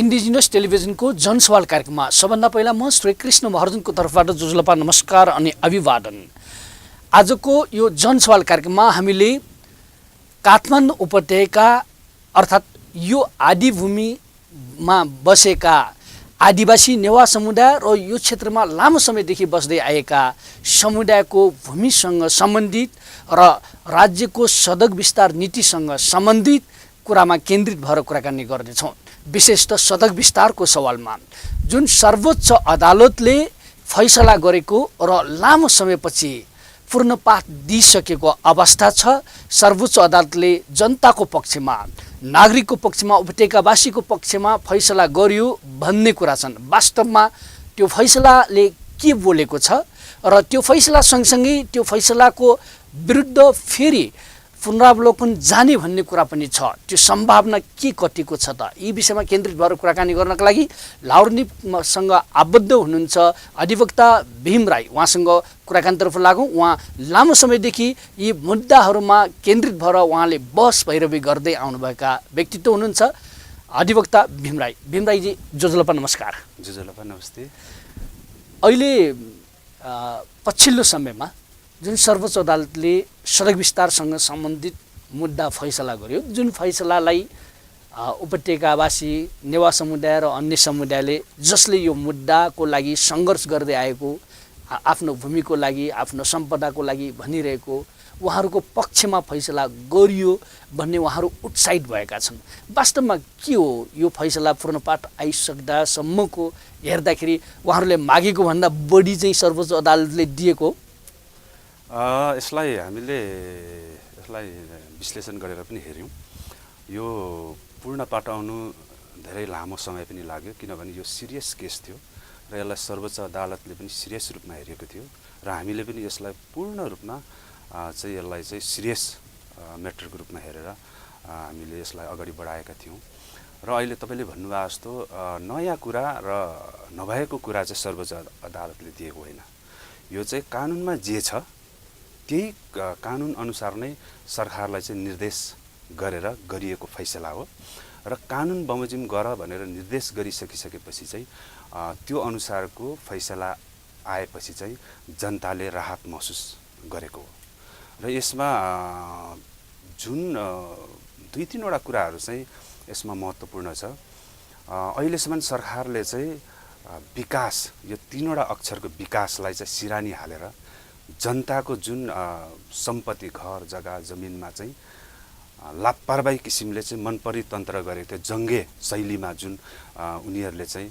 Indigenous टेलिभिजनको जनसवाल कार्यक्रममा सबभन्दा पहिला म श्री कृष्ण महर्जनको तर्फबाट जुजुलपा नमस्कार अनि अभिवादन। आजको यो जनसवाल कार्यक्रममा हामीले काठमाडौँ उपत्यका अर्थात् यो आदिभूमिमा बसेका आदिवासी नेवा समुदाय र यो क्षेत्रमा लामो समयदेखि बस्दै आएका समुदायको भूमिसँग सम्बन्धित र राज्यको सडक विस्तार नीतिसँग सम्बन्धित कुरामा केन्द्रित भएर कुराकानी गर्नेछौँ। विशेषतः सडक विस्तारको सवालमा जुन सर्वोच्च अदालतले फैसला गरेको र लामो समयपछि पूर्णपात दिइसकेको अवस्था छ। सर्वोच्च अदालतले जनताको पक्षमा, नागरिकको पक्षमा, उपत्यकावासीको पक्षमा फैसला गर्यो भन्ने कुरा छन्। वास्तवमा त्यो फैसलाले के बोलेको छ र त्यो फैसला सँगसँगै त्यो फैसलाको विरुद्ध फेरि पुनरावलोकन जाने भन्ने कुरा पनि छ। त्यो सम्भावना के कतिको छ त? यी विषयमा केन्द्रित भएर कुराकानी गर्नका लागि लाउडनीसँग आबद्ध हुनुहुन्छ अधिवक्ता भीम राई। उहाँसँग कुराकानीतर्फ लागौँ। उहाँ लामो समयदेखि यी मुद्दाहरूमा केन्द्रित भएर उहाँले बहस पैरवी गर्दै आउनुभएका व्यक्तित्व हुनुहुन्छ अधिवक्ता भीम राई। भीम राईजी, जोजुलपा नमस्कार। जोजुलपा नमस्ते। अहिले पछिल्लो समयमा जुन सर्वोच्च अदालतले सडक विस्तारसँग सम्बन्धित मुद्दा फैसला गर्यो, जुन फैसलालाई उपत्यकावासी, नेवा समुदाय र अन्य समुदायले जसले यो मुद्दाको लागि सङ्घर्ष गर्दै आएको, आफ्नो भूमिको लागि, आफ्नो सम्पदाको लागि भनिरहेको, उहाँहरूको पक्षमा फैसला गरियो भन्ने उहाँहरू उत्साहित भएका छन्। वास्तवमा के हो यो फैसला पूर्णपात आइसक्दासम्मको हेर्दाखेरि उहाँहरूले मागेको भन्दा बढी चाहिँ सर्वोच्च अदालतले दिएको? यसलाई हामीले विश्लेषण गरेर पनि हेऱ्यौँ। यो पूर्णपात आउनु धेरै लामो समय पनि लाग्यो, किनभने यो सिरियस केस थियो र यसलाई सर्वोच्च अदालतले पनि सिरियस रूपमा हेरेको थियो र हामीले पनि यसलाई पूर्ण रूपमा चाहिँ यसलाई चाहिँ सिरियस म्याटरको रूपमा हेरेर हामीले यसलाई अगाडि बढाएका थियौँ। र अहिले तपाईँले भन्नुभएको जस्तो नयाँ कुरा र नभएको कुरा चाहिँ सर्वोच्च अदालतले दिएको होइन। यो चाहिँ कानुनमा जे छ त्यही कानुन अनुसार नै सरकारलाई चाहिँ निर्देश गरेर गरिएको फैसला हो र कानुन बमोजिम गर भनेर निर्देश गरिसकिसकेपछि चाहिँ त्यो अनुसारको फैसला आएपछि चाहिँ जनताले राहत महसुस गरेको हो। र यसमा जुन दुई तीनवटा कुराहरू चाहिँ यसमा महत्त्वपूर्ण छ। अहिलेसम्म सरकारले चाहिँ विकास, यो तीनवटा अक्षरको विकासलाई चाहिँ सिरानी हालेर जनताको जुन सम्पत्ति, घर जग्गा जमिनमा चाहिँ लापरवाही किसिमले चाहिँ मनपरी तन्त्र गरेको थियो, जङ्गे शैलीमा जुन उनीहरूले चाहिँ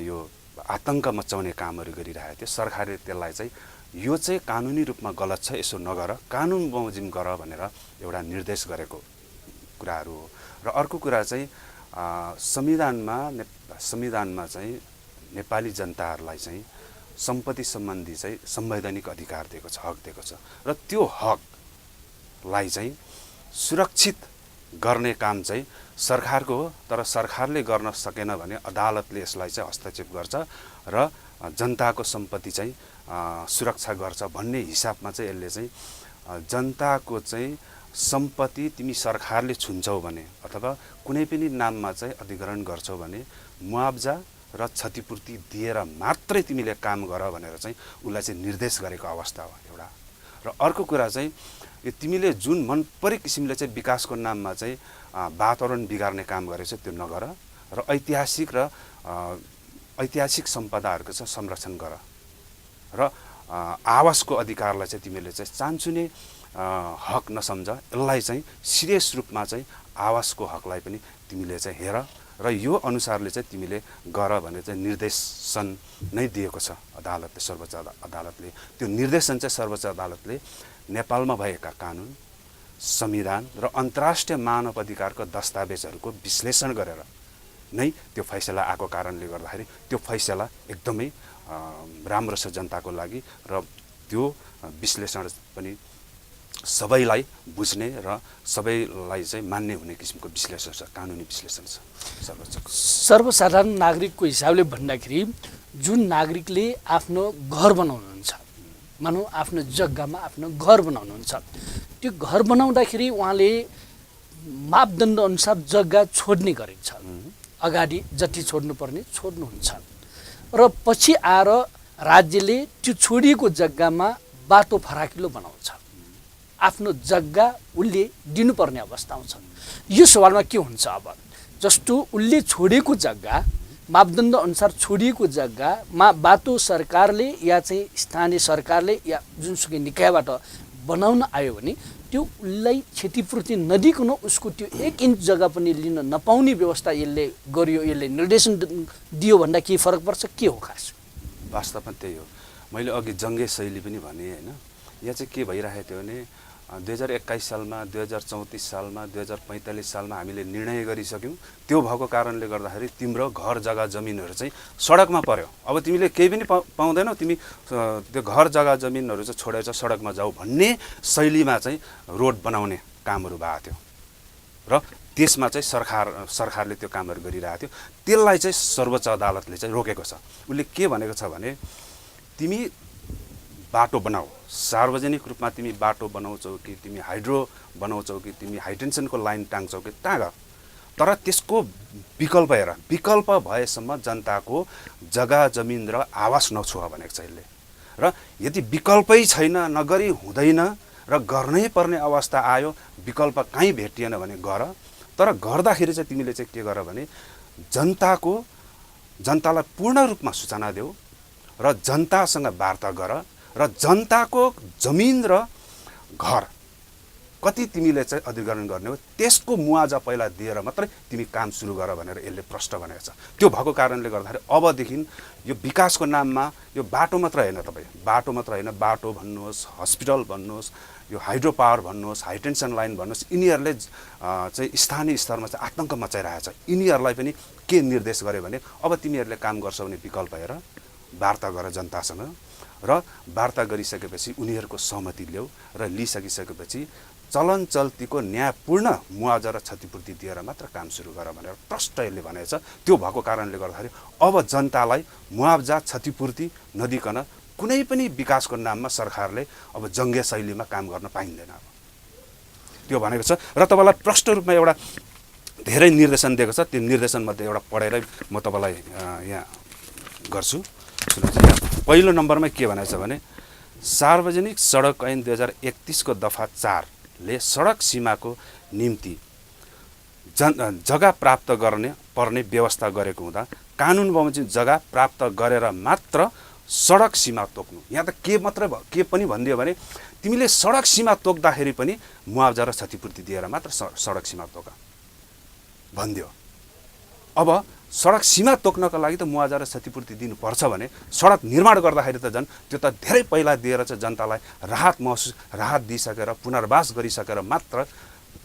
यो आतङ्क मचाउने कामहरू गरिरहेको थियो। सरकारले त्यसलाई चाहिँ यो चाहिँ कानुनी रूपमा गलत छ, यसो नगर, कानुन बमोजिम गर भनेर एउटा निर्देश गरेको कुराहरू हो। र अर्को कुरा चाहिँ संविधानमा चाहिँ नेपाली जनताहरूलाई चाहिँ सम्पत्ति सम्बन्धी चाहिँ संवैधानिक अधिकार दिएको छ, हक दिएको छ र त्यो हकलाई चाहिँ सुरक्षित गर्ने काम चाहिँ सरकारको हो। तर सरकारले गर्न सकेन भने अदालतले यसलाई चाहिँ हस्तक्षेप गर्छ र जनताको सम्पत्ति चाहिँ सुरक्षा गर्छ भन्ने हिसाबमा चाहिँ यसले चाहिँ जनताको चाहिँ सम्पत्ति तिमी सरकारले छुन्छौ भने अथवा कुनै पनि नाममा चाहिँ अधिग्रहण गर्छौ भने मुआब्जा र क्षतिपूर्ति दिएर मात्रै तिमीले काम गर भनेर चाहिँ उसलाई चाहिँ निर्देश गरेको अवस्था हो एउटा। र अर्को कुरा चाहिँ यो तिमीले जुन मनपरी किसिमले चाहिँ विकासको नाममा चाहिँ वातावरण बिगार्ने काम गरेको छ त्यो नगर र ऐतिहासिक सम्पदाहरूको चाहिँ संरक्षण गर र आवासको अधिकारलाई चाहिँ तिमीले चाहिँ चान्चुने हक नसम्झ, यसलाई चाहिँ सिरियस रूपमा चाहिँ आवासको हकलाई पनि तिमीले चाहिँ हेर र यो अनुसारले चाहिँ तिमीले गर भनेर चाहिँ निर्देशन नै दिएको छ अदालतले, सर्वोच्च अदालतले। त्यो निर्देशन चाहिँ सर्वोच्च अदालतले नेपालमा भएका कानुन, संविधान र अन्तर्राष्ट्रिय मानव अधिकारको दस्तावेजहरूको विश्लेषण गरेर नै त्यो फैसला आएको कारणले गर्दाखेरि त्यो फैसला एकदमै राम्रो छ जनताको लागि र त्यो विश्लेषण पनि सबैलाई बुझ्ने र सबैलाई चाहिँ मान्ने हुने किसिमको विश्लेषण छ, कानुनी विश्लेषण छ सर्वोच्चको। सर्वसाधारण नागरिकको हिसाबले भन्दाखेरि जुन नागरिकले आफ्नो घर बनाउनुहुन्छ, मानौँ आफ्नो जग्गामा आफ्नो घर बनाउनुहुन्छ, त्यो घर बनाउँदाखेरि उहाँले मापदण्ड अनुसार जग्गा छोड्ने गरेको छ। अगाडि जति छोड्नुपर्ने छोड्नुहुन्छ र पछि आएर राज्यले त्यो छोडिएको जग्गामा बाटो फराकिलो बनाउँछ, आफ्नो जग्गा उसले दिनुपर्ने अवस्था आउँछ। यो सवालमा के हुन्छ अब, जस्तो उसले छोडेको जग्गा मापदण्ड अनुसार छोडिएको जग्गामा बाटो सरकारले या चाहिँ स्थानीय सरकारले या जुनसुकै निकायबाट बनाउन आयो भने त्यो उसलाई क्षतिपूर्ति नदिकन उसको त्यो 1 इन्च जग्गा पनि लिन नपाउने व्यवस्था यसले गरियो, यसले निर्देशन दियो भन्दा के फरक पर्छ, के हो खास? वास्तवमा त्यही हो। मैले अघि जङ्गे शैली पनि भने होइन, यहाँ चाहिँ के भइरहेको थियो भने 2021 सालमा, 2034 सालमा, 2045 सालमा हामीले निर्णय गरिसक्यौँ। त्यो भएको कारणले गर्दाखेरि तिम्रो घर जग्गा जमिनहरू चाहिँ सडकमा पर्यो। अब तिमीले केही पनि पाउँदैनौ, तिमी त्यो घर जग्गा जमिनहरू चाहिँ छोडेर चाहिँ सडकमा जाऊ भन्ने शैलीमा चाहिँ रोड बनाउने कामहरू भएको थियो र त्यसमा चाहिँ सरकारले त्यो कामहरू गरिरहेको थियो। त्यसलाई चाहिँ सर्वोच्च अदालतले चाहिँ रोकेको छ। उसले के भनेको छ भने तिमी बाटो बनाऊ, सार्वजनिक रूपमा तिमी बाटो बनाउँछौ कि तिमी हाइड्रो बनाउँछौ कि तिमी हाइटेन्सनको लाइन टाङ्छौ कि टाँग, तर त्यसको विकल्प हेर, विकल्प भएसम्म जनताको जग्गा जमिन र आवास नछुवा भनेको छ यसले। र यदि विकल्पै छैन, नगरी हुँदैन र गर्नै पर्ने अवस्था आयो, विकल्प कहीँ भेटिएन भने गर, तर गर्दाखेरि चाहिँ तिमीले चाहिँ के गर भने जनतालाई पूर्ण रूपमा सूचना देऊ र जनतासँग वार्ता गर र जनताको जमिन र घर कति तिमीले चाहिँ अधिग्रहण गर्ने हो त्यसको मुआवजा पहिला दिएर मात्रै तिमी काम सुरु गर भनेर यसले प्रश्न भनेको छ। त्यो भएको कारणले गर्दाखेरि अबदेखि यो विकासको नाममा यो बाटो मात्र होइन, तपाईँ बाटो मात्र होइन, बाटो भन्नुहोस्, हस्पिटल भन्नुहोस्, यो हाइड्रो पावर भन्नुहोस्, हाइटेन्सन लाइन भन्नुहोस्, यिनीहरूले चाहिँ स्थानीय स्तरमा चाहिँ आतङ्क मचाइरहेको छ। यिनीहरूलाई पनि के निर्देश गर्यो भने अब तिमीहरूले काम गर्छौ भने विकल्प हेर, वार्ता गर जनतासँग र वार्ता गरिसकेपछि उनीहरूको सहमति ल्याऊ र लिइसकिसकेपछि चलन चल्तीको न्यायपूर्ण मुआवजा र क्षतिपूर्ति दिएर मात्र काम सुरु गर भनेर प्रष्ट यसले भनेको छ। त्यो भएको कारणले गर्दाखेरि अब जनतालाई मुआवजा क्षतिपूर्ति नदिकन कुनै पनि विकासको नाममा सरकारले अब जङ्गे शैलीमा काम गर्न पाइँदैन। अब त्यो भनेको छ र तपाईँलाई प्रष्ट रूपमा एउटा धेरै निर्देशन दिएको छ। त्यो निर्देशनमध्ये एउटा पढेरै म तपाईँलाई यहाँ गर्छु। सुन्नुहोस्, पहिलो नम्बरमा के भनेको छ भने सार्वजनिक सडक ऐन 2031 को दफा 4 ले सडक सीमाको निम्ति जग्गा प्राप्त गर्ने पर्ने व्यवस्था गरेको हुँदा कानुन बमोजिम जग्गा प्राप्त गरेर मात्र सडक सीमा तोक्नु। यहाँ त के पनि भनिदियो भने तिमीले सडक सीमा तोक्दाखेरि पनि मुआवजा र क्षतिपूर्ति दिएर मात्र सडक सीमा तोक भनिदियो। अब सडक सीमा तोक्नका लागि त मुआवजा र क्षतिपूर्ति दिनुपर्छ भने सडक निर्माण गर्दाखेरि त झन् त्यो त धेरै पहिला दिएर चाहिँ जनतालाई राहत दिइसकेर पुनर्वास गरिसकेर मात्र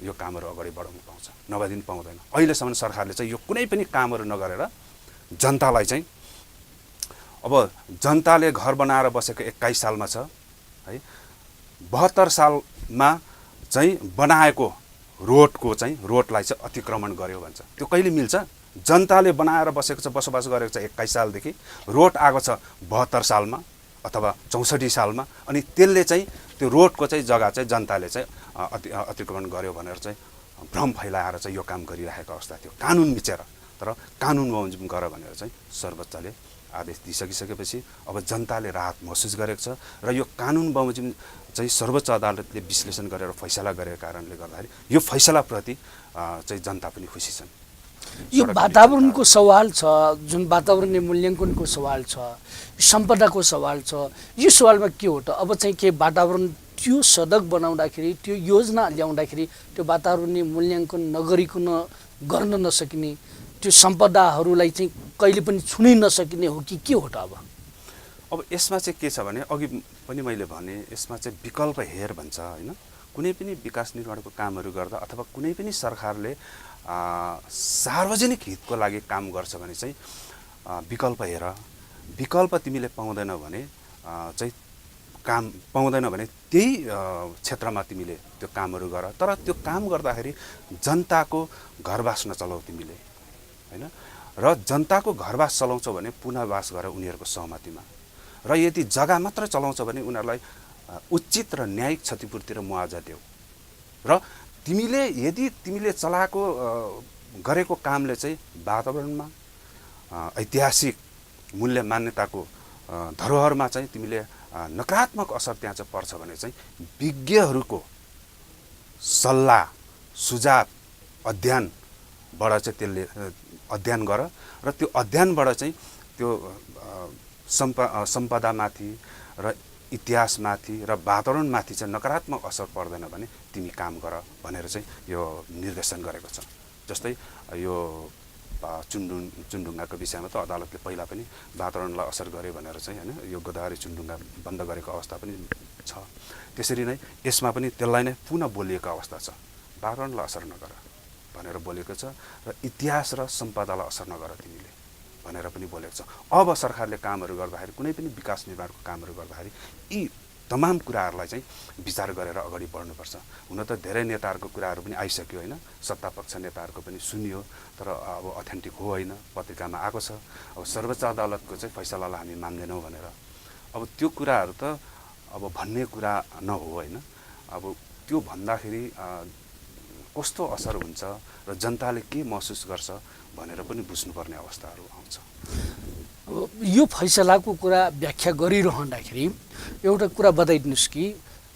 यो कामहरू अगाडि बढाउनु पाउँछ, नभएदेखि पाउँदैन। अहिलेसम्म सरकारले चाहिँ यो कुनै पनि कामहरू नगरेर जनतालाई चाहिँ अब जनताले घर बनाएर बसेको 21 सालमा छ है, 72 सालमा चाहिँ बनाएको रोडलाई चाहिँ अतिक्रमण गर्यो भन्छ। त्यो कहिले मिल्छ? जनताले बनाएर बसेको छ, बसोबास गरेको छ 21 सालदेखि, रोड आएको छ 72 सालमा अथवा 64 सालमा, अनि त्यसले चाहिँ त्यो रोडको चाहिँ जग्गा चाहिँ जनताले चाहिँ अतिक्रमण गर्यो भनेर चाहिँ भ्रम फैलाएर चाहिँ यो काम गरिरहेको अवस्था थियो कानुन मिचेर। तर कानुन बमोजिम गर भनेर चाहिँ सर्वोच्चले आदेश दिइसकिसकेपछि अब जनताले राहत महसुस गरेको छ र यो कानुन बमोजिम चाहिँ सर्वोच्च अदालतले विश्लेषण गरेर फैसला गरेको कारणले गर्दाखेरि यो फैसलाप्रति चाहिँ जनता पनि खुसी छन्। यो वातावरणको सवाल छ, जुन वातावरणीय मूल्याङ्कनको सवाल छ, सम्पदाको सवाल छ, यो सवालमा के हो त? अब चाहिँ के वातावरण त्यो सडक बनाउँदाखेरि त्यो योजना ल्याउँदाखेरि त्यो वातावरणीय मूल्याङ्कन नगरिकन गर्न नसकिने, त्यो सम्पदाहरूलाई चाहिँ कहिले पनि छुनै नसकिने हो कि के हो त? अब यसमा चाहिँ के छ भने अघि पनि मैले भने यसमा चाहिँ विकल्प हेर भन्छ होइन। कुनै पनि विकास निर्माणको कामहरू गर्दा अथवा कुनै पनि सरकारले सार्वजनिक हितको लागि काम गर्छ भने चाहिँ विकल्प हेर। विकल्प तिमीले पाउँदैन भने चाहिँ काम पाउँदैन भने त्यही क्षेत्रमा तिमीले त्यो कामहरू गर, तर त्यो काम गर्दाखेरि जनताको घरवास नचलाऊ तिमीले होइन। र जनताको घरवास चलाउँछौ भने पुनर्वास गर उनीहरूको सहमतिमा, र यदि जग्गा मात्र चलाउँछ भने उनीहरूलाई उचित र न्यायिक क्षतिपूर्ति र मुआवजा देऊ। र यदि तिमीले चलाएको गरेको कामले चाहिँ वातावरणमा ऐतिहासिक मूल्य मान्यताको धरोहरमा चाहिँ तिमीले नकारात्मक असर त्यहाँ चाहिँ पर्छ भने चाहिँ विज्ञहरूको सल्लाह सुझाव अध्ययनबाट चाहिँ त्यसले अध्ययन गर र त्यो अध्ययनबाट चाहिँ त्यो सम्पदामाथि र इतिहासमाथि र वातावरणमाथि चाहिँ नकारात्मक असर पर्दैन भने तिमी काम गर भनेर चाहिँ यो निर्देशन गरेको छ। जस्तै यो चुनढुङ्गाको विषयमा त अदालतले पहिला पनि वातावरणलाई असर गर्यो भनेर चाहिँ होइन यो गोदावरी चुनढुङ्गा बन्द गरेको अवस्था पनि छ। त्यसरी नै यसमा पनि त्यसलाई नै पुनः बोलिएको अवस्था छ, वातावरणलाई असर नगर भनेर बोलेको छ र इतिहास र सम्पदालाई असर नगर तिमीले भनेर पनि बोलेको छ। अब सरकारले कामहरू गर्दाखेरि कुनै पनि विकास निर्माणको कामहरू गर्दाखेरि यी तमाम कुराहरूलाई चाहिँ विचार गरेर अगाडि बढ्नुपर्छ। हुन त धेरै नेताहरूको कुराहरू पनि आइसक्यो होइन, सत्तापक्ष नेताहरूको पनि सुनियो, तर अब अथेन्टिक हो होइन, पत्रिकामा आएको छ। अब सर्वोच्च अदालतको चाहिँ फैसलालाई हामी मान्दैनौँ भनेर अब त्यो कुराहरू त अब भन्ने कुरा नहो होइन। अब त्यो भन्दाखेरि कस्तो असर हुन्छ र जनताले के महसुस गर्छ भनेर पनि बुझ्नुपर्ने अवस्थाहरू आउँछ। यो फैसलाको कुरा व्याख्या गरिरहँदाखेरि एउटा कुरा बताइदिनुहोस् कि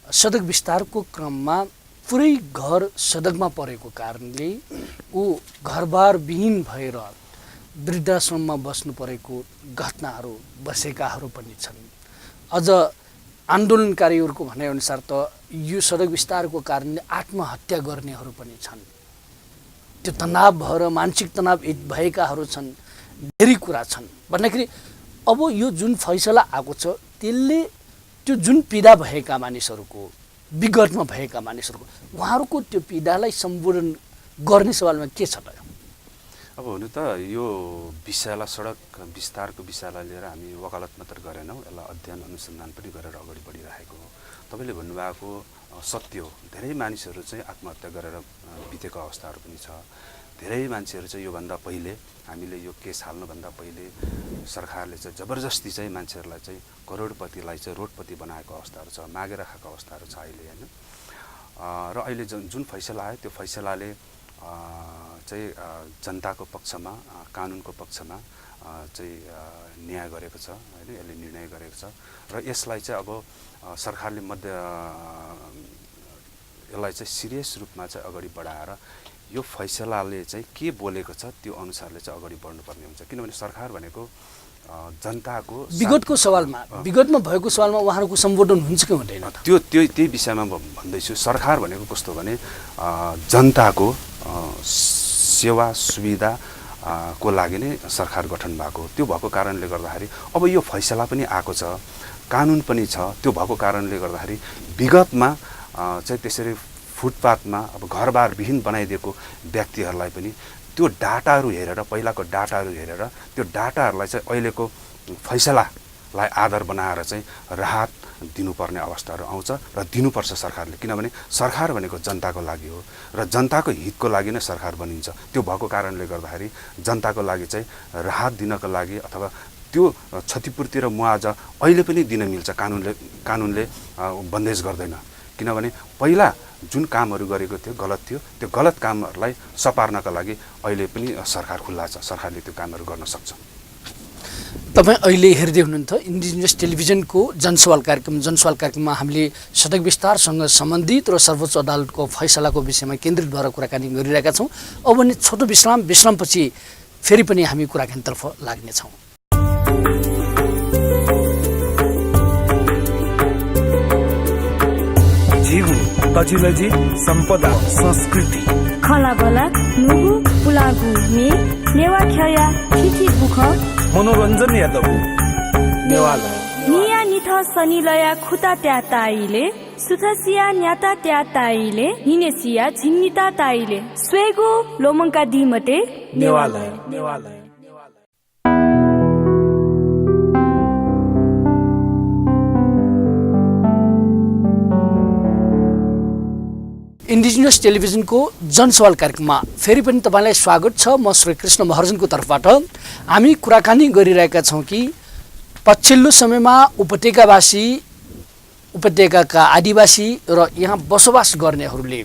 सडक विस्तारको क्रममा पुरै घर सडकमा परेको कारणले ऊ घरबार विहीन भएर वृद्धाश्रममा बस्नु परेको घटनाहरू बसेकाहरू पनि छन्। अझ आन्दोलनकारीहरूको भनाइअनुसार त यो सडक विस्तारको कारणले आत्महत्या गर्नेहरू पनि छन्। त्यो तनाव भएर मानसिक तनाव भएकाहरू छन्, धेरै कुरा छन् भन्दाखेरि अब यो जुन फैसला आएको छ त्यसले त्यो जुन पीडा भएका मानिसहरूको विगतमा भएका मानिसहरूको उहाँहरूको त्यो पीडालाई सम्बोधन गर्ने सवालमा के छ त? अब हुनु त यो विषयलाई सडक विस्तारको विषयलाई लिएर हामी वकालत मात्र गरेनौँ, यसलाई अध्ययन अनुसन्धान पनि गरेर अगाडि बढिरहेको हो। तपाईँले भन्नुभएको सत्य हो, धेरै मानिसहरू चाहिँ आत्महत्या गरेर बितेको अवस्थाहरू पनि छ। धेरै मान्छेहरू चाहिँ योभन्दा पहिले हामीले यो केस हाल्नुभन्दा पहिले सरकारले चाहिँ जबरजस्ती चाहिँ मान्छेहरूलाई चाहिँ करोडपतिलाई चाहिँ रोडपति बनाएको अवस्थाहरू छ, मागेर खाएको अवस्थाहरू छ अहिले होइन। र अहिले जुन फैसला आयो त्यो फैसलाले चाहिँ जनताको पक्षमा कानुनको पक्षमा चाहिँ न्याय गरेको छ होइन, यसले निर्णय गरेको छ र यसलाई चाहिँ अब सरकारले यसलाई चाहिँ सिरियस रूपमा चाहिँ अगाडि बढाएर यो फैसलाले चाहिँ के बोलेको छ त्यो अनुसारले चाहिँ अगाडि बढ्नुपर्ने हुन्छ। किनभने सरकार भनेको जनताको विगतको सवालमा विगतमा भएको सवालमा उहाँहरूको सम्बोधन हुन्छ कि हुँदैन त्यही विषयमा म भन्दैछु। सरकार भनेको कस्तो भने जनताको सेवा सुविधा को लागि नै सरकार गठन भएको, त्यो भएको कारणले गर्दाखेरि अब यो फैसला पनि आएको छ, कानुन पनि छ, त्यो भएको कारणले गर्दाखेरि विगतमा चाहिँ त्यसरी फुटपाथमा अब घरबार विहीन बनाइदिएको व्यक्तिहरूलाई पनि त्यो डाटाहरू हेरेर पहिलाको डाटाहरू हेरेर त्यो डाटाहरूलाई चाहिँ अहिलेको फैसलालाई आधार बनाएर चाहिँ राहत दिनुपर्ने अवस्थाहरू आउँछ र दिनुपर्छ सरकारले। किनभने सरकार भनेको जनताको लागि हो र जनताको हितको लागि नै सरकार बनिन्छ। त्यो भएको कारणले गर्दाखेरि जनताको लागि चाहिँ राहत दिनको लागि अथवा त्यो क्षतिपूर्ति र मुआवजा अहिले पनि दिन मिल्छ, कानुनले बन्देज गर्दैन। किनभने पहिला जुन कामहरू गरेको थियो गलत थियो, त्यो गलत कामहरूलाई सपार्नका लागि अहिले पनि सरकार खुल्ला छ, सरकारले त्यो कामहरू गर्न सक्छ। तपाईँ अहिले हेर्दै हुनुहुन्छ इन्डिजिनियस टेलिभिजनको जनसवाल कार्यक्रममा हामीले सडक विस्तारसँग सम्बन्धित र सर्वोच्च अदालतको फैसलाको विषयमा केन्द्रित भएर कुराकानी गरिरहेका छौँ। अब भने छोटो विश्रामपछि फेरि पनि हामी कुराकानीतर्फ लाग्नेछौँ। जीवु तजिलजी सम्पदा संस्कृति खलाबला नुगु पुलागु मे नेवा ख्या ठिठी बुख मनोरञ्जन यादव नेवाला निया निथ सनिलया खुता त्या ताइले सुथसिया न्याता त्या ताइले निनेसिया झिन्निता ताइले स्वेगु लोमंका दिमते नेवाला इन्डिजिनियस टेलिभिजनको जनसवाल कार्यक्रममा फेरि पनि तपाईँलाई स्वागत छ। म श्री कृष्ण महर्जनको तर्फबाट हामी कुराकानी गरिरहेका छौँ कि पछिल्लो समयमा उपत्यकाका आदिवासी र यहाँ बसोबास गर्नेहरूले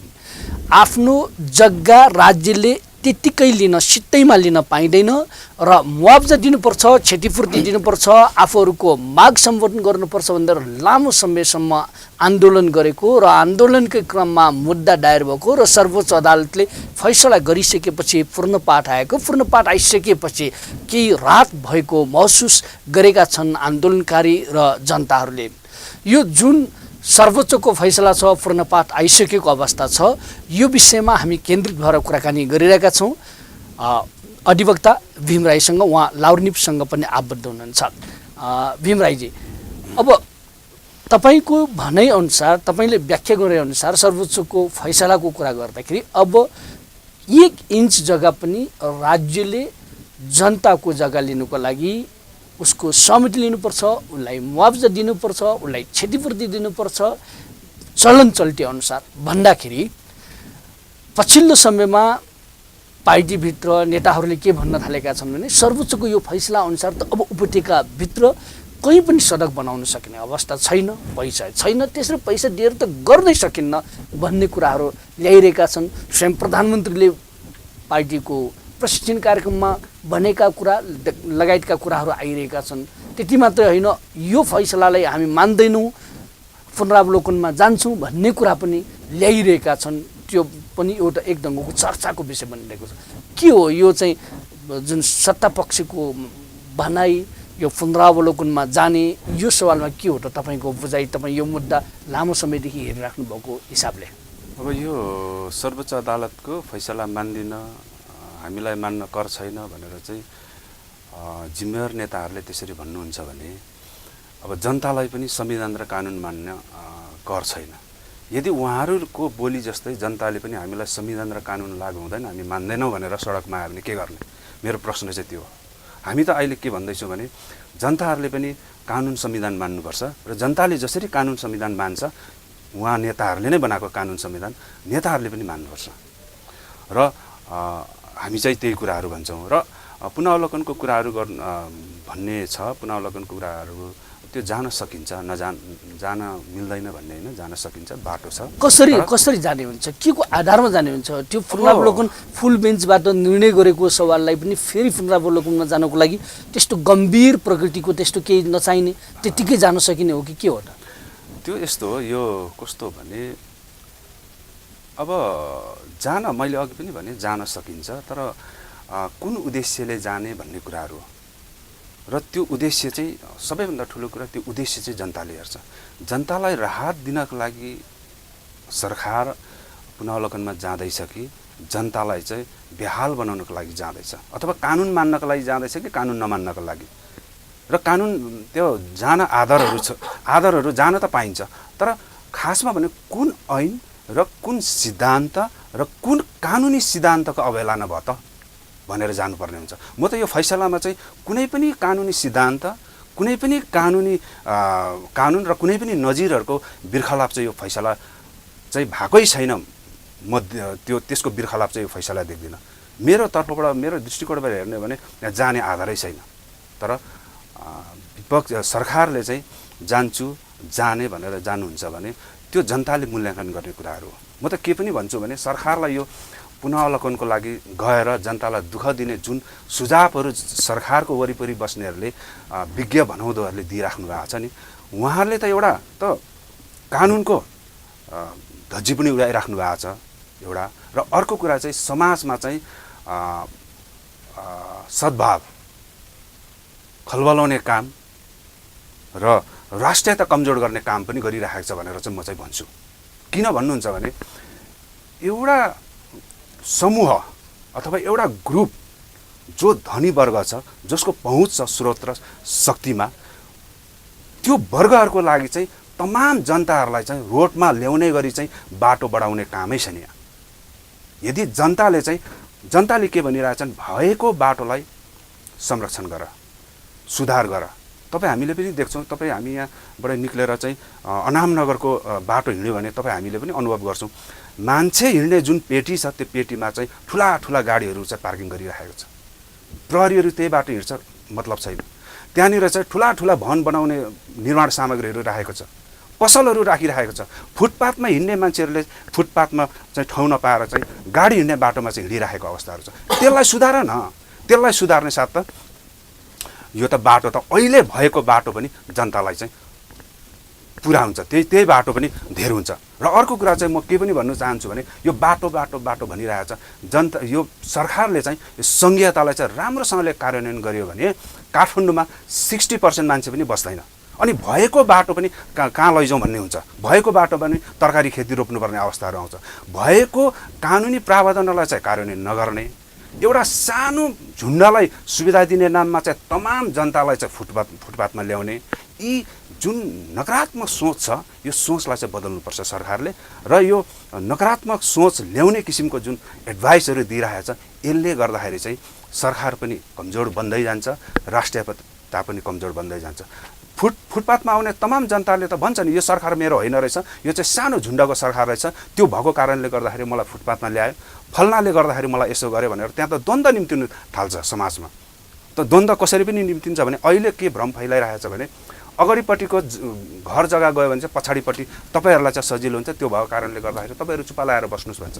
आफ्नो जग्गा राज्यले त्यत्तिकै लिन सित्तैमा लिन पाइँदैन र मुआवजा दिनुपर्छ, क्षतिपूर्ति दिनुपर्छ, आफूहरूको माग सम्बोधन गर्नुपर्छ भनेर लामो समयसम्म आन्दोलन गरेको र आन्दोलनकै क्रममा मुद्दा दायर भएको र सर्वोच्च अदालतले फैसला गरिसकेपछि पूर्णपाठ आएको, पूर्णपाठ आइसकेपछि केही राहत भएको महसुस गरेका छन् आन्दोलनकारी र जनताहरूले। यो जुन सर्वोच्चको फैसला छ, पूर्णपाठ आइसकेको अवस्था छ, यो विषयमा हामी केन्द्रित भएर कुराकानी गरिरहेका छौँ। अधिवक्ता भीम राईसँग, उहाँ लाउरनिपसँग पनि आबद्ध हुनुहुन्छ। भीम राईजी, अब तपाईँको भनाइअनुसार, तपाईँले व्याख्या गरेअनुसार सर्वोच्चको फैसलाको कुरा गर्दाखेरि अब 1 इन्च जग्गा पनि राज्यले जनताको जग्गा लिनुको लागि उसको सहमति लिनुपर्छ, उसलाई मुआवजा दिनुपर्छ, उसलाई क्षतिपूर्ति दिनुपर्छ चलन चल्ती अनुसार भन्दाखेरि पछिल्लो समयमा पार्टीभित्र नेताहरूले के भन्न थालेका छन् भने सर्वोच्चको यो फैसला अनुसार त अब उपत्यकाभित्र कहीँ पनि सडक बनाउन सक्ने अवस्था छैन, पैसा छैन, त्यसरी पैसा दिएर त गर्नै सकिन्न भन्ने कुराहरू ल्याइरहेका छन्। स्वयं प्रधानमन्त्रीले पार्टीको प्रशिक्षण कार्यक्रममा भनेका कुरा लगायतका कुराहरू आइरहेका छन्। त्यति मात्रै होइन, यो फैसलालाई हामी मान्दैनौँ, पुनरावलोकनमा जान्छौँ भन्ने कुरा पनि ल्याइरहेका छन्। त्यो पनि एउटा एक ढङ्गको चर्चाको विषय बनिरहेको छ। के हो यो चाहिँ जुन सत्ता पक्षको भनाइ, यो पुनरावलोकनमा जाने, यो सवालमा के हो त तपाईँको बुझाइ? तपाईँ यो मुद्दा लामो समयदेखि हेरिराख्नु भएको हिसाबले। अब यो सर्वोच्च अदालतको फैसला मान्दिन, हामीलाई मान्न कर छैन भनेर चाहिँ जिम्मेवार नेताहरूले त्यसरी भन्नुहुन्छ भने अब जनतालाई पनि संविधान र कानुन मान्न कर छैन। यदि उहाँहरूको बोली जस्तै जनताले पनि हामीलाई संविधान र कानुन लागू हुँदैन, हामी मान्दैनौँ भनेर सडकमा आयो भने के गर्ने? मेरो प्रश्न चाहिँ त्यो हो। हामी त अहिले के भन्दैछौँ भने जनताहरूले पनि कानुन संविधान मान्नुपर्छ र जनताले जसरी कानुन संविधान मान्छ, उहाँ नेताहरूले नै बनाएको कानुन संविधान नेताहरूले पनि मान्नुपर्छ र हामी चाहिँ त्यही कुराहरू भन्छौँ। र पुनरावलोकनको कुराहरू भन्ने छ, पुनरावलोकनको कुराहरू त्यो जान सकिन्छ, जान मिल्दैन भन्ने होइन, जान सकिन्छ, बाटो छ। कसरी जाने हुन्छ, के को आधारमा जाने हुन्छ? त्यो पुनरावलोकन फुल बेन्चबाट निर्णय गरेको सवाललाई पनि फेरि पुनरावलोकनमा जानको लागि त्यस्तो गम्भीर प्रकृतिको त्यस्तो केही नचाहिने, त्यतिकै जान सकिने हो कि के हो त? त्यो यस्तो हो, यो कस्तो भने अब जान, मैले अघि पनि भने जान सकिन्छ, तर कुन उद्देश्यले जाने भन्ने कुराहरू हो र त्यो उद्देश्य चाहिँ सबैभन्दा ठुलो कुरा, त्यो उद्देश्य चाहिँ जनताले हेर्छ। जनतालाई राहत दिनको लागि सरकार पुनरावलोकनमा जाँदैछ कि जनतालाई चाहिँ बेहाल बनाउनको लागि जाँदैछ, अथवा कानुन मान्नको लागि जाँदैछ कि कानुन नमान्नको लागि? र कानुन त्यो जान आधारहरू छ, आधारहरू जान त पाइन्छ, तर खासमा भने कुन ऐन र कुन सिद्धान्त र कुन कानुनी सिद्धान्तको अवहेलना भयो त भनेर जानुपर्ने हुन्छ। म त यो फैसलामा चाहिँ कुनै पनि कानुनी सिद्धान्त, कुनै पनि कानुन र कुनै पनि नजिरहरूको बिर्खलाप चाहिँ यो फैसला चाहिँ भएकै छैन। म त्यसको बिर्खलाप चाहिँ यो फैसला देख्दिनँ। मेरो तर्फबाट, मेरो दृष्टिकोणबाट हेर्ने भने यहाँ जाने आधारै छैन, तर विपक्ष सरकारले चाहिँ जाने भनेर जानुहुन्छ भने त्यो जनताले मूल्याङ्कन गर्ने कुराहरू हो। म त के पनि भन्छु भने सरकारलाई यो पुनरावलोकनको लागि गएर जनतालाई दुःख दिने जुन सुझावहरू सरकारको वरिपरि बस्नेहरूले, विज्ञ भनौँदोहरूले दिइराख्नु भएको छ नि, उहाँहरूले त एउटा त कानुनको धज्जी पनि उडाइराख्नु भएको छ एउटा, र अर्को कुरा चाहिँ समाजमा चाहिँ सद्भाव खलबलाउने काम र राष्ट्रियता कमजोर गर्ने काम पनि गरिरहेको छ भनेर चाहिँ म चाहिँ भन्छु। किन भन्नुहुन्छ भने एउटा समूह अथवा एउटा ग्रुप जो धनी वर्ग छ, जसको पहुँच छ स्रोत र शक्तिमा, त्यो वर्गहरूको लागि चाहिँ तमाम जनताहरूलाई चाहिँ रोडमा ल्याउने गरी चाहिँ बाटो बढाउने कामै छ नि। यदि जनताले के भनिरहेछन्, भएको बाटोलाई संरक्षण गर, सुधार गर। हामीले पनि देख्छौँ, हामी यहाँबाट निक्लेर चाहिँ अनामनगरको बाटो हिँड्यो भने हामीले पनि अनुभव गर्छौँ, मान्छे हिँड्ने जुन पेटी छ त्यो पेटीमा चाहिँ ठुला ठुला गाडीहरू चाहिँ पार्किङ गरिरहेको छ। प्रहरीहरू त्यही बाटो हिँड्छ, मतलब छैन। त्यहाँनिर चाहिँ ठुला ठुला भवन बनाउने निर्माण सामग्रीहरू राखेको छ, पसलहरू राखिरहेको छ। फुटपाथमा हिँड्ने मान्छेहरूले फुटपाथमा चाहिँ ठाउँ नपाएर चाहिँ गाडी हिँड्ने बाटोमा चाहिँ हिँडिरहेको अवस्थाहरू छ। त्यसलाई सुधार न, त्यसलाई सुधार्ने साथ त यो त बाटो त अहिले भएको बाटो पनि जनतालाई चाहिँ पुरा हुन्छ, त्यही बाटो पनि धेर हुन्छ। र अर्को कुरा चाहिँ म के पनि भन्नु चाहन्छु भने यो बाटो बाटो बाटो भनिरहेको छ जनता, यो सरकारले चाहिँ यो सङ्घीयतालाई चाहिँ राम्रोसँगले कार्यान्वयन गर्यो भने काठमाडौँमा 60% मान्छे पनि बस्दैन। अनि भएको बाटो पनि कहाँ लैजाउँ भन्ने हुन्छ, भएको बाटो पनि तरकारी खेती रोप्नुपर्ने अवस्थाहरू आउँछ। भएको कानुनी प्रावधानलाई चाहिँ कार्यान्वयन नगर्ने, एउटा सानो झुन्डलाई सुविधा दिने नाममा चाहिँ तमाम जनतालाई चाहिँ फुटपाथमा ल्याउने, यी जुन नकारात्मक सोच छ यो सोचलाई चाहिँ बदल्नुपर्छ सरकारले। र यो नकारात्मक सोच ल्याउने किसिमको जुन एडभाइसहरू दिइरहेको छ यसले गर्दाखेरि चाहिँ सरकार पनि कमजोर बन्दै जान्छ, राष्ट्रियता पनि कमजोर बन्दै जान्छ। फुटपाथमा आउने तमाम जनताले त भन्छ नि यो सरकार मेरो होइन रहेछ, यो चाहिँ सानो झुन्डको सरकार रहेछ, त्यो भएको कारणले गर्दाखेरि मलाई फुटपाथमा ल्यायो, फल्नाले गर्दाखेरि मलाई यसो गर्यो भनेर त्यहाँ त द्वन्द्व निम्तिनु थाल्छ समाजमा। त द्वन्द्व कसरी पनि निम्तिन्छ भने अहिले के भ्रम फैलाइरहेको छ भने अगाडिपट्टिको घर जग्गा गयो भने चाहिँ पछाडिपट्टि तपाईँहरूलाई चाहिँ सजिलो हुन्छ, त्यो भएको कारणले गर्दाखेरि तपाईँहरू चुपा लगाएर बस्नुहोस् भन्छ।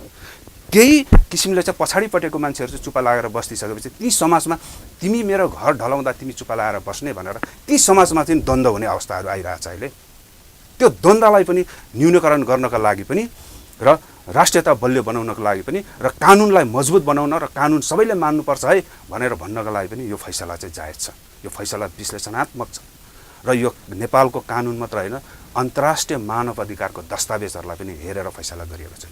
केही किसिमले चाहिँ पछाडिपट्टिको मान्छेहरू चाहिँ चुपा लगाएर बसिसकेपछि ती समाजमा तिमी मेरो घर ढलाउँदा तिमी चुपा लगाएर बस्ने भनेर ती समाजमा चाहिँ द्वन्द्व हुने अवस्थाहरू आइरहेको छ अहिले। त्यो द्वन्द्वलाई पनि न्यूनीकरण गर्नका लागि पनि र राष्ट्रियता बलियो बनाउनको लागि पनि र कानुनलाई मजबुत बनाउन र कानुन सबैले मान्नुपर्छ है भनेर भन्नका लागि पनि यो फैसला चाहिँ जायज छ। यो फैसला विश्लेषणात्मक छ र यो नेपालको कानुन मात्र होइन अन्तर्राष्ट्रिय मानव अधिकारको दस्तावेजहरूलाई पनि हेरेर फैसला गरिएको छ।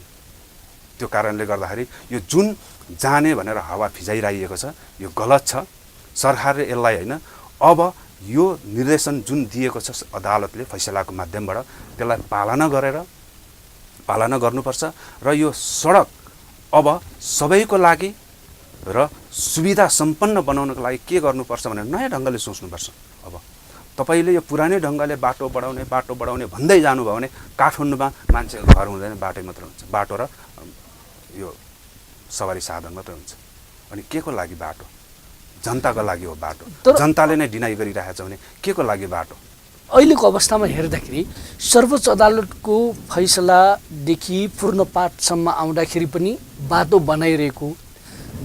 त्यो कारणले गर्दाखेरि यो जुन जाने भनेर हावा फिजाइरहेको छ यो गलत छ। सरकारले यसलाई होइन अब यो निर्देशन जुन दिएको छ अदालतले फैसलाको माध्यमबाट त्यसलाई पालना गर्नुपर्छ र यो सडक अब सबैको लागि र सुविधा सम्पन्न बनाउनको लागि के गर्नुपर्छ भनेर नयाँ ढङ्गले सोच्नुपर्छ। अब तपाईँले यो पुरानै ढङ्गले बाटो बढाउने भन्दै जानुभयो भने काठमाडौँमा मान्छेको घर हुँदैन, बाटो मात्र हुन्छ, बाटो र यो सवारी साधन मात्रै हुन्छ। अनि के को लागि बाटो? जनताको लागि हो बाटो। जनताले नै डिनाइ गरिरहेको छ भने के को लागि बाटो? अहिलेको अवस्थामा हेर्दाखेरि सर्वोच्च अदालतको फैसलादेखि पूर्णपाठसम्म आउँदाखेरि पनि बाटो बनाइरहेको,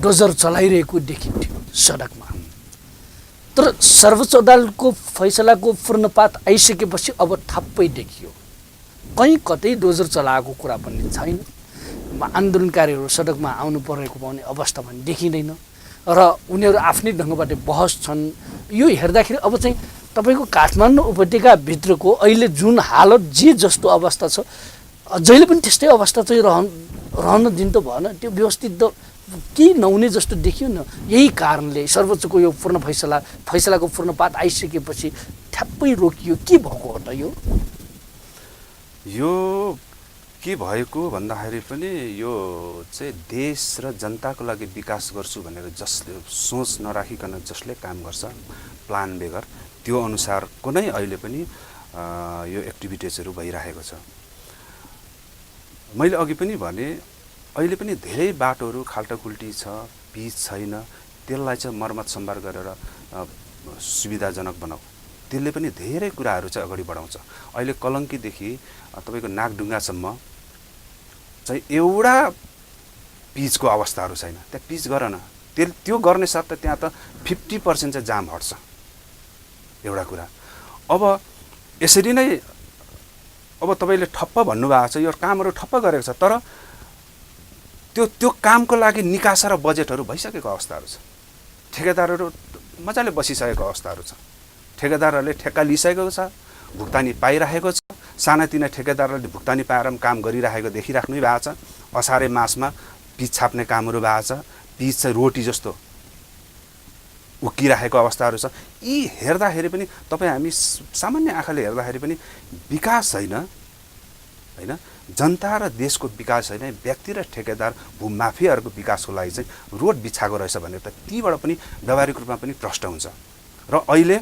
डोजर चलाइरहेको देखिन्थ्यो सडकमा। तर सर्वोच्च अदालतको फैसलाको पूर्णपाठ आइसकेपछि अब ठप्पै देखियो, कहीँ कतै डोजर चलाएको कुरा पनि छैन। आन्दोलनकारीहरू सडकमा आउनु परेको पाउने अवस्था पनि देखिँदैन र उनीहरू आफ्नै ढङ्गबाट बहस छन्। यो हेर्दाखेरि अब चाहिँ तपाईँको काठमाडौँ उपत्यकाभित्रको अहिले जुन हालत जे जस्तो अवस्था छ जहिले पनि त्यस्तै अवस्था चाहिँ रहन दिन त भएन, त्यो व्यवस्थित त केही नहुने जस्तो देखियो न। यही कारणले सर्वोच्चको यो पूर्ण फैसलाको पूर्णपाठ आइसकेपछि ठ्याप्पै रोकियो। के भएको हो त यो के भएको भन्दाखेरि पनि यो चाहिँ देश र जनताको लागि विकास गर्छु भनेर जसले सोच नराखिकन जसले काम गर्छ प्लान बेगर त्यो अनुसारको नै अहिले पनि यो एक्टिभिटिजहरू भइरहेको छ। मैले अघि पनि भने अहिले पनि धेरै बाटोहरू खाल्टाखुल्टी छ, पिच छैन, त्यसलाई चाहिँ मर्मत सम्भार गरेर सुविधाजनक बनाऊ, त्यसले पनि धेरै कुराहरू चाहिँ अगाडि बढाउँछ। अहिले कलङ्कीदेखि तपाईँको नागढुङ्गासम्म चाहिँ एउटा पिचको अवस्थाहरू छैन, त्यहाँ पिच गर न। त्यो गर्ने साथ त त्यहाँ त 50% चाहिँ जाम हट्छ एउटा कुरा। अब यसरी नै अब तपाईँले ठप्प भन्नुभएको छ, यो कामहरू ठप्प गरेको छ, तर त्यो कामको लागि निकासा र बजेटहरू भइसकेको अवस्थाहरू छ। ठेकेदारहरू मजाले बसिसकेको अवस्थाहरू छ, ठेकेदारहरूले ठेक्का लिइसकेको छ, भुक्तानी पाइरहेको छ। सानातिना ठेकेदारहरूले भुक्तानी पाएर काम गरिरहेको देखिराख्नु भएको छ। असारे मासमा पिच छाप्ने कामहरू भएको छ, पिच चाहिँ रोटी जस्तो उक्किरहेको अवस्थाहरू छ। यी हेर्दाखेरि पनि तपाईँ हामी सामान्य आँखाले हेर्दाखेरि पनि विकास होइन जनता र देशको विकास होइन, व्यक्ति र ठेकेदार भूमाफियाहरूको विकासको लागि चाहिँ रोड बिछाएको रहेछ भनेर त तीबाट पनि व्यावहारिक रूपमा पनि प्रष्ट हुन्छ। र अहिले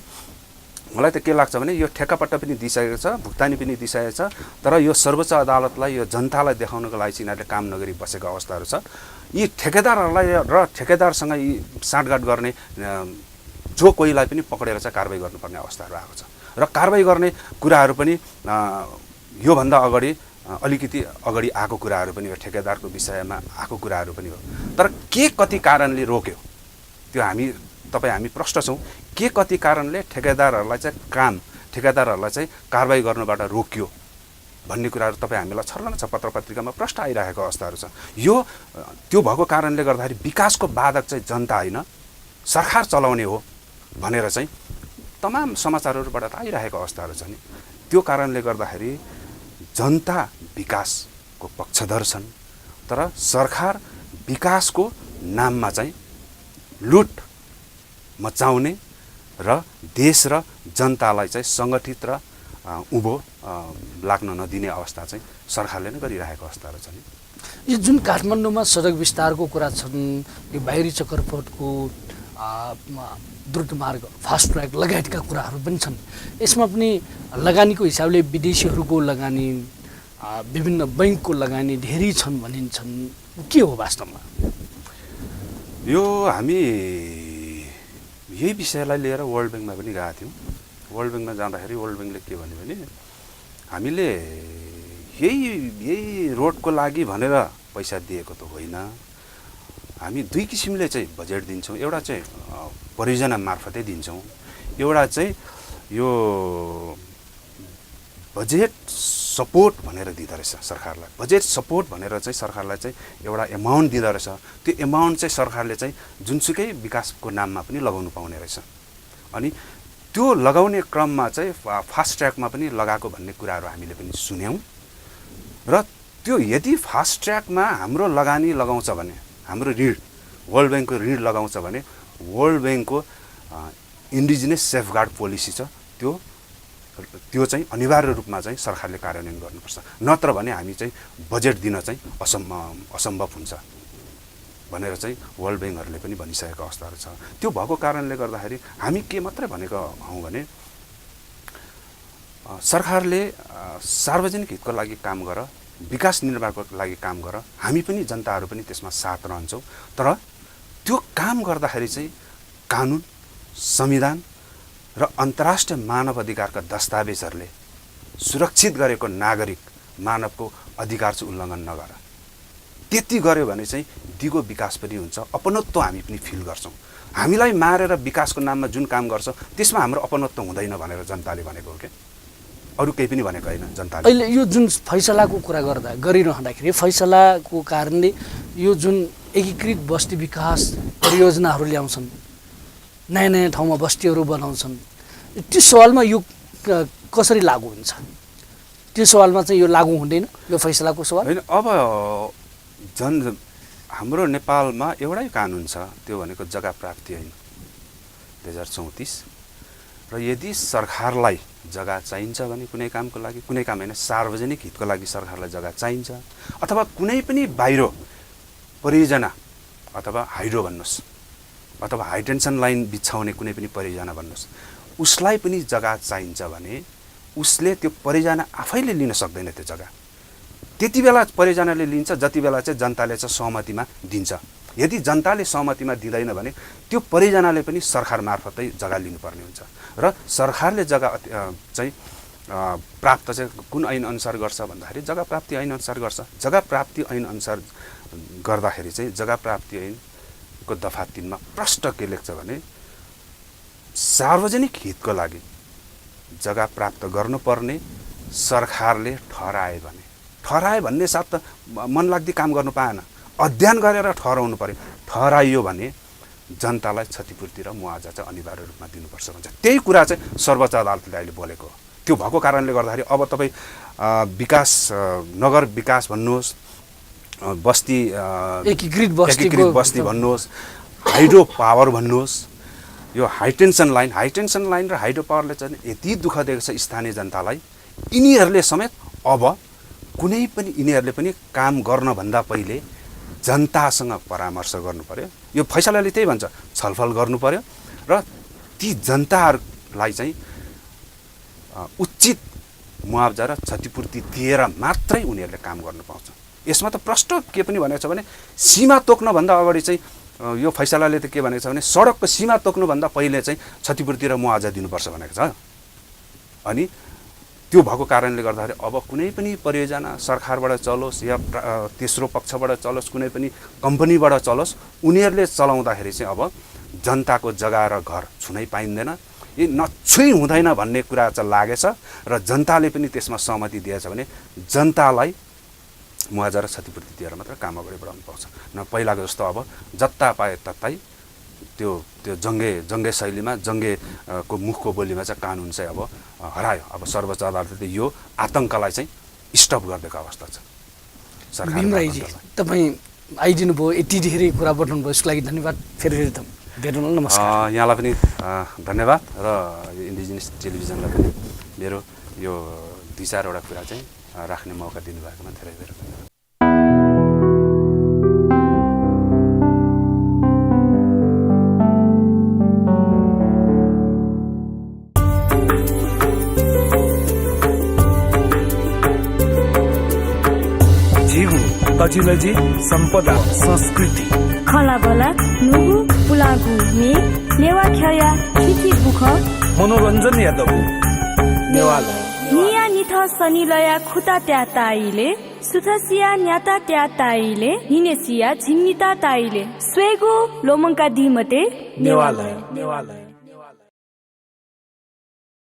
मलाई त के लाग्छ भने यो ठेक्कापट्टा पनि दिइसकेको छ, भुक्तानी पनि दिइसकेको छ, तर यो सर्वोच्च अदालतलाई यो जनतालाई देखाउनको लागि चाहिँ यिनीहरूले काम नगरी बसेको अवस्थाहरू छ। यी ठेकेदारहरूलाई र ठेकेदारसँग यी साँठगाँठ गर्ने जो कोहीलाई पनि पक्रेर चाहिँ कारबाही गर्नुपर्ने अवस्थाहरू आएको छ। र कारबाही गर्ने कुराहरू पनि योभन्दा अगाडि अलिकति अगाडि आएको कुराहरू पनि हो, ठेकेदारको विषयमा आएको कुराहरू पनि हो। तर के कति कारणले रोक्यो त्यो हामी प्रष्ट छौँ। के कति कारणले ठेकेदारहरूलाई चाहिँ कारबाही गर्नबाट रोक्यो भन्ने कुराहरू तपाईँ हामीलाई छर्लङ्ग छ, पत्र पत्रिकामा प्रष्ट आइरहेको अवस्थाहरू छ। त्यो भएको कारणले गर्दाखेरि विकासको बाधक चाहिँ जनता होइन सरकार चलाउने हो भनेर चाहिँ तमाम समाचारहरूबाट आइरहेको अवस्थाहरू छ नि। त्यो कारणले गर्दाखेरि जनता विकासको पक्षधर छन्, तर सरकार विकासको नाममा चाहिँ लुट मचाउने र देश र जनतालाई चाहिँ सङ्गठित र उँभो लाग्न नदिने अवस्था चाहिँ सरकारले नै गरिरहेको अवस्थाहरू छ नि। यो जुन काठमाडौँमा सडक विस्तारको कुरा छन्, यो बाहिरी चक्रपथको द्रुत मार्ग, फास्ट ट्र्याक लगायतका कुराहरू पनि छन्। यसमा पनि लगानीको हिसाबले विदेशीहरूको लगानी, विभिन्न बैङ्कको लगानी धेरै छन् भनिन्छन्। के हो वास्तवमा? यो हामी यही विषयलाई लिएर वर्ल्ड ब्याङ्कमा पनि गएका थियौँ। वर्ल्ड ब्याङ्कमा जाँदाखेरि वर्ल्ड ब्याङ्कले के भन्यो भने हामीले यही रोडको लागि भनेर पैसा दिएको त होइन, हामी दुई किसिमले चाहिँ बजेट दिन्छौँ। एउटा चाहिँ परियोजना मार्फतै दिन्छौँ, एउटा चाहिँ यो बजेट सपोर्ट भनेर दिँदो रहेछ सरकारलाई। बजेट सपोर्ट भनेर चाहिँ सरकारलाई चाहिँ एउटा एमाउन्ट दिँदो रहेछ। त्यो एमाउन्ट चाहिँ सरकारले चाहिँ जुनसुकै विकासको नाममा पनि लगाउनु पाउने रहेछ। अनि त्यो लगाउने क्रममा चाहिँ फास्ट ट्र्याकमा पनि लगाएको भन्ने कुराहरू हामीले पनि सुन्यौँ। र त्यो यदि फास्ट ट्र्याकमा हाम्रो लगानी लगाउँछ भने, हाम्रो ऋण वर्ल्ड ब्याङ्कको ऋण लगाउँछ भने वर्ल्ड ब्याङ्कको इन्डिजिनियस सेफगार्ड पोलिसी छ, त्यो चाहिँ अनिवार्य रूपमा चाहिँ सरकारले कार्यान्वयन गर्नुपर्छ। नत्र भने हामी चाहिँ बजेट दिन चाहिँ असम्भव हुन्छ भनेर चाहिँ वर्ल्ड ब्याङ्कहरूले पनि भनिसकेको अवस्थाहरू छ। त्यो भएको कारणले गर्दाखेरि हामी के मात्रै भनेको हौँ भने सरकारले सार्वजनिक हितको लागि काम गर, विकास निर्माणको लागि काम गर, हामी पनि जनताहरू पनि त्यसमा साथ रहन्छौँ। तर त्यो काम गर्दाखेरि चाहिँ कानुन, संविधान र अन्तर्राष्ट्रिय मानव अधिकारका दस्तावेजहरूले सुरक्षित गरेको नागरिक मानवको अधिकार चाहिँ उल्लङ्घन नगर। त्यति गर्यो भने चाहिँ दिगो विकास पनि हुन्छ, अपनत्व हामी पनि फिल गर्छौँ। हामीलाई मारेर विकासको नाममा जुन काम गर्छ त्यसमा हाम्रो अपनत्व हुँदैन भनेर जनताले भनेको हो। क्या अरू केही पनि भनेको होइन जनताले। अहिले यो जुन फैसलाको कुरा गरिरहँदाखेरि फैसलाको कारणले यो जुन एकीकृत बस्ती विकास परियोजनाहरू ल्याउँछन्, नयाँ नयाँ ठाउँमा बस्तीहरू बनाउँछन्, त्यो सवालमा यो कसरी लागू हुन्छ? त्यो सवालमा चाहिँ यो लागू हुँदैन, यो फैसलाको सवाल होइन। अब हाम्रो नेपालमा एउटै कानुन छ, त्यो भनेको जग्गा प्राप्ति ऐन 2034। र यदि सरकारलाई जग्गा चाहिन्छ भने कुनै कामको लागि, कुनै काम होइन सार्वजनिक हितको लागि सरकारलाई जग्गा चाहिन्छ, अथवा कुनै पनि बाहिर परियोजना अथवा हाइड्रो भन्नुहोस् अथवा हाइटेन्सन लाइन बिछाउने कुनै पनि परियोजना भन्नुहोस्, उसलाई पनि जग्गा चाहिन्छ भने उसले त्यो परियोजना आफैले लिन सक्दैन। त्यो जग्गा त्यति बेला परियोजनाले लिन्छ जति बेला चाहिँ जनताले चाहिँ सहमतिमा दिन्छ। यदि जनताले सहमतिमा दिँदैन भने त्यो परियोजनाले पनि सरकार मार्फतै जग्गा लिनुपर्ने हुन्छ। र सरकारले जग्गा चाहिँ प्राप्त चाहिँ कुन ऐन अनुसार गर्छ भन्दाखेरि जग्गा प्राप्ति ऐन अनुसार गर्छ। जग्गा प्राप्ति ऐन अनुसार गर्दाखेरि चाहिँ जग्गा प्राप्ति ऐनको दफा 3 मा प्रष्ट के लेख्छ भने सार्वजनिक हितको लागि जग्गा प्राप्त गर्नुपर्ने सरकारले ठहराए भन्ने साथ त मनलाग्दी काम गर्नु पाएन, अध्ययन गरेर ठहराउनु पर्यो। ठहराइयो भने जनतालाई क्षतिपूर्ति र मुआवजा चाहिँ अनिवार्य रूपमा दिनुपर्छ भन्छ। त्यही कुरा चाहिँ सर्वोच्च अदालतले अहिले बोलेको हो। त्यो भएको कारणले गर्दाखेरि अब तपाईँ विकास, नगर विकास भन्नुहोस्, बस्ती एकीकृत बस्ती भन्नुहोस्, हाइड्रो पावर भन्नुहोस्, यो हाइटेन्सन लाइन र हाइड्रो पावरले चाहिँ यति दुःख दिएको छ स्थानीय जनतालाई। यिनीहरूले समेत अब यिनीहरूले पनि काम गर्नभन्दा पहिले जनतासँग परामर्श गर्नु पर्यो। यो फैसलाले त्यही भन्छ, छलफल गर्नु पर्यो र ती जनताहरूलाई चाहिँ उचित मुआवजा र क्षतिपूर्ति दिएर मात्रै उनीहरूले काम गर्न पाउँछ। यसमा त प्रष्ट के पनि भनेको छ भने सीमा तोक्नभन्दा अगाडि चाहिँ यो फैसलाले त के भनेको छ भने सडकको सीमा तोक्नुभन्दा पहिले चाहिँ क्षतिपूर्ति र मुआवजा दिनुपर्छ भनेको छ। अनि त्यो भएको कारणले गर्दाखेरि अब कुनै पनि परियोजना सरकारबाट चलोस् या तेस्रो पक्षबाट चलोस्, कुनै पनि कम्पनीबाट चलोस्, उनीहरूले चलाउँदाखेरि चाहिँ अब जनताको जग्गा र घर छुनै पाइँदैन, यी नछुइ हुँदैन भन्ने कुरा चाहिँ लागेछ र जनताले पनि त्यसमा सहमति दिएछ भने जनतालाई मुआवजा र क्षतिपूर्ति दिएर मात्र काम अगाडि बढाउनु पाउँछ। न पहिलाको जस्तो अब जता पाए ततै त्यो जङ्गे शैलीमा जङ्गेको मुखको बोलीमा चाहिँ कानुन चाहिँ अब हरायो। अब सर्वोच्च अदालतले यो आतङ्कलाई चाहिँ स्टप गरिदिएको अवस्था छ। भीम राईजी, तपाईँ आइदिनु भयो, यति धेरै कुरा बताउनु भयो, यसको लागि धन्यवाद। फेरि भेटौँ न, नमस्कार। यहाँलाई पनि धन्यवाद र इन्डिजिनियस टेलिभिजनलाई पनि मेरो यो 2-4 कुरा चाहिँ राख्ने मौका दिनुभएकोमा धेरै धेरै धन्यवाद। झिगु तजिलजी सम्पदा संस्कृति खलाबला नुगु पुलागु मे नेवा ख्या खिची बुख मनोरञ्जन यादव नेवाला निया निथ सनिलया खुता त्या ताइले सुथसिया न्याता त्या ताइले हिनेसिया झिन्निता ताइले स्वेगु लोमङ्का दिमते नेवाला